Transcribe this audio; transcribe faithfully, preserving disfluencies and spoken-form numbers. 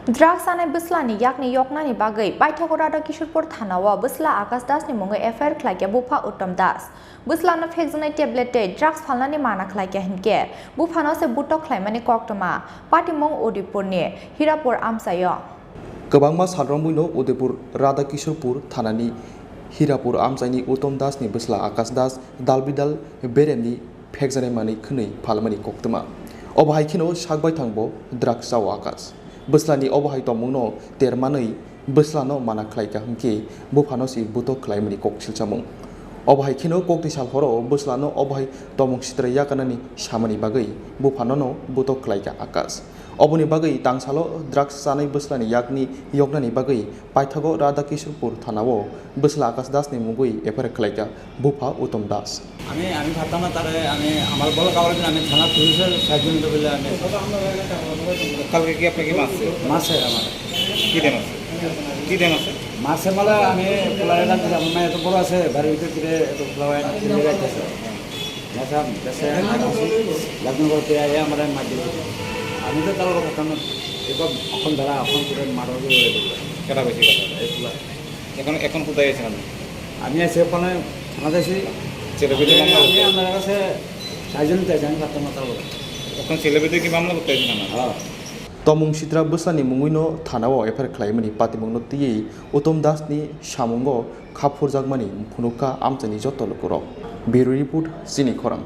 Drugs chanai bwslani yakni yoknani bagwi paithago Radha Kishorpur thanao bwsla Akash Das ni mungwi F I R khlaikha bupha Uttom Das. Bwslano phekjaknai tablet tei drugs phalnani mana khlaikha hinkhe buphano se butok khlaimani koktwma. Patimung Udaipurni Hirapur amchaio. Kwbangma salromwino Udaipur Radha Kishorpur thanani Hirapur amchaini Uttom Das ni bwsla Akash Das dalbidal beremni phekjaknai manwi khwnwi phalmani koktwma. Obo hai kheno sak baithang bo drugs chao Akash. Bwslani obo hai tongmungno ter manwi bwslano mana khlaikha hwnkhe buphano se butok khlaimani kok silchamung. Obo hai kheno kokti sal horo bwslano obo hai tongmung sitra yakarnani samani bagwi buphanono butok khlaikha Akash. Oboni bagwi tangsalo drugs chanai bwslani yakni yoknani bagwi paithago Radha Kishorpur thanao bwsla Akash Das ni mungwi F I R khlaikha bupha Uttom Das. আমি, আমি ভাবতাম না তারে, আমি, আমার বড় কাপড় আমি থানা পুলিশের সাহায্য নিতে বলে আমি কালকে কি আপনাকে মারছে? মারছে আমার। কি দিয়ে মারছে? কি দিয়ে মারছে? মারছে মানে আমি পোলারে ডাক দিলাম, "আমার এত বড় আছে, বাড়ির ভিতরে ফিরে এত পোলা হয় না, ফিরে যাইতেছে।" মারছে, আমি, দেশে আমি আসি, লগ্ন করতে আইয়া আমার মার দিল। আমি তো তার কথা না, এরকম এখন দাঁড়া, এখন তোরে মারো দিয়ে বলে দিল। কেটা বেশি কথা? এই পোলা। এখন, এখন কোথায় আছেন আপনি? আমি আছি ওখানে থানাতে আছি। ছেলে পেলে আমি, মামলা আমি করতে? আপনার কাছে সাহায্য নিতে চাই, আমি পারতাম না তার বলে। এখন ছেলে পেলে কি মামলা করতে আছেন আমার? হ্যাঁ। Tomung sitra bwslani mungwino thanao F I R khlaimani patimungno twiwi Uttom Das ni samungo kha phurjakmani phunukha amchaini joto lukurok. Bureau Report, Chini Khorang.